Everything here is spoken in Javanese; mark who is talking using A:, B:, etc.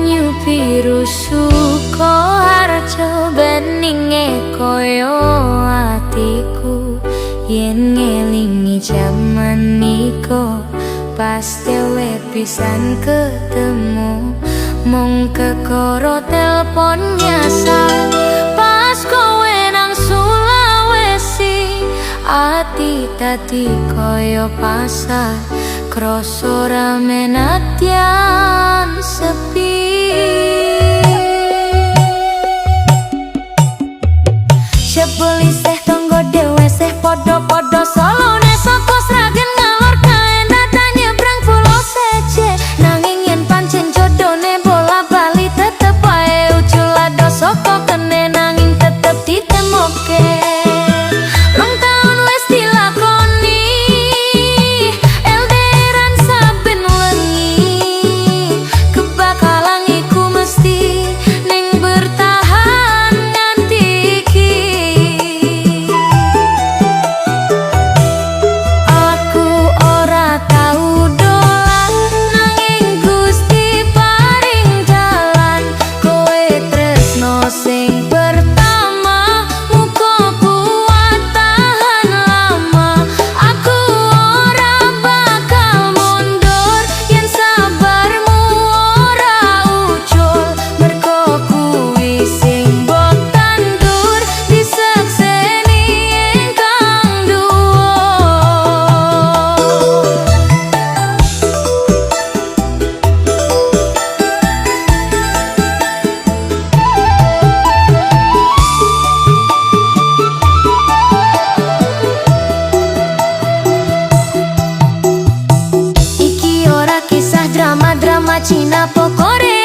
A: Banyu biru Sukoharjo, beninge koyo atiku. Yen ngelingi jaman iko, pas dewe pisan ketemu, mung kekoro telpon nyasar. Pas kowe nang Sulawesi, ati dadi koyo pasar, kroso rame nadyan sepi. Jebul isih tonggo dhewe, sih padha-padha Solone, saka Sragen ngalor kae nata nyebrang pulo seje. Nanging yen pancen jodone bola bali, tetep wae ucul adoh saka kene, nanging tetep ditemoke. 2 taun wis dilakoni LDRan saben wengi, kebakalan iku mesti ning bertahan nganti iki. Aku ora tau dolan, nanging Gusti paring dalan. Kowe tresno sing pertama, muga kuat tahan lama. Aku ora bakal mundur yen sabarmu ora ucul, mergo kuwi sing mbok tandur disekseni ingkang dhuwur. Iki ora kisah drama-drama Cina pokore.